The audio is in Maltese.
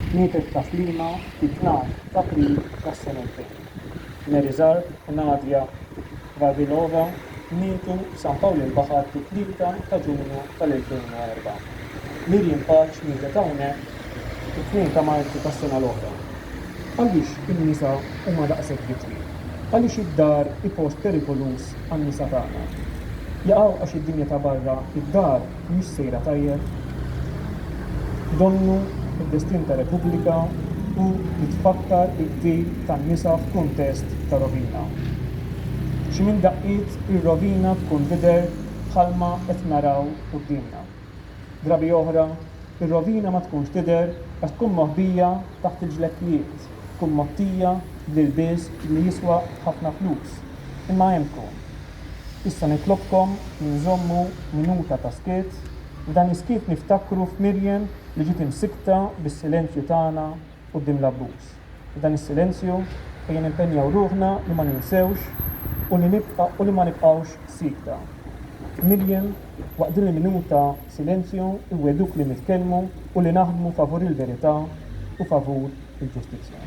Mietet f'Tas-Sliema fit-12 t'April tas-sena 2000. Mary Zarb u Nadia Vavilova mietu f'San Pawl il-Baħar fit-3 ta' Ġunju tal-2004. Miriam Pace mietet hawnhekk fit-2 ta' Marzu tas-sena l-oħra. Għaliex in-nisa huma daqshekk vittmi? Għaliex id-dar hi post perikoluż għan-nisa tagħna? Jaqaw għax id-dinja ta' barra id-dar mhix sejra tajjeb? Donnu d-destin ta' Repubblika hu li tfakkar il-qtil tan-nisa f'kuntest ta' rovina. Xi minn daqqiet ir-rovina tkun tidher bħalma qed naraw quddiemna. Drabi oħra, ir-rovina ma tkunx tidher għax tkun moħbija taħt il-ġlekkijiet, tkun mgħottija bl-ilbies li jiswa ħafna flus, imma hemm tkun. Issa nitlobkom li nżommu minuta ta' skiet, f'dan is-skiet niftakru f'Miriam li ġiet imsikkta bis-silenzju tagħna quddiem l-abbuż. F'dan is-silenzju ejja nimpenjaw ruħna li ma ninsewx u li nibqa' u li ma nibqgħux siekta. Miriam, waqt din il-minuta silenzju nwegħduk li nitkellmu u li naħdmu favur il-verità u favur il-ġustizzja.